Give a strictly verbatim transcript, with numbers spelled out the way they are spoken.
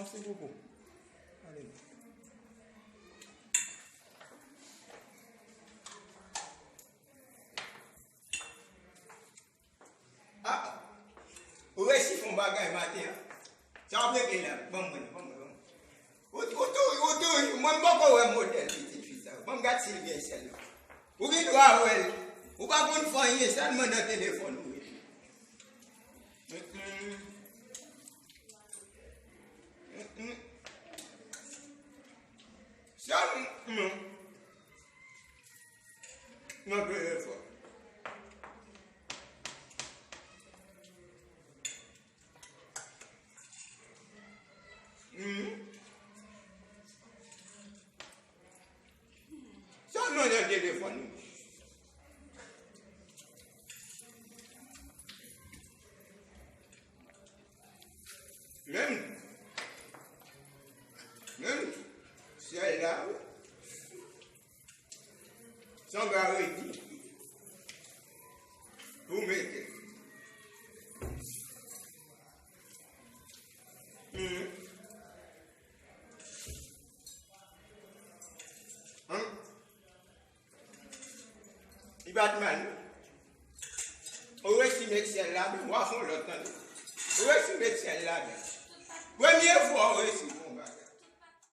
Mèsi bokou. Ale. Ah, ou resi fè yon bagay maten an. Sa w ap regle la? Ban m wè, ban m wè, ban m wè. Ou, ou tou, ou tou, mwen m poko wè modèl pitit fi sa. Ban m gad si l gen sèl la. Ou gen dwa wè l. Ou pa konn fè anyen, sèlman nan telefòn ou rete. Mm-mm. Mm-mm. Sèlman. Nan telefòn. Mhm. Sa nan nan telefòn ou. Menm. Menm. Sèl la, wi. Sanble redi. Pou mete. Hmm. An. Li pa t mal, non. Ou resi met sèl ladan, w a fè yon lòt, tande. Ou resi met sèl ladan. Premye fwa ou resi.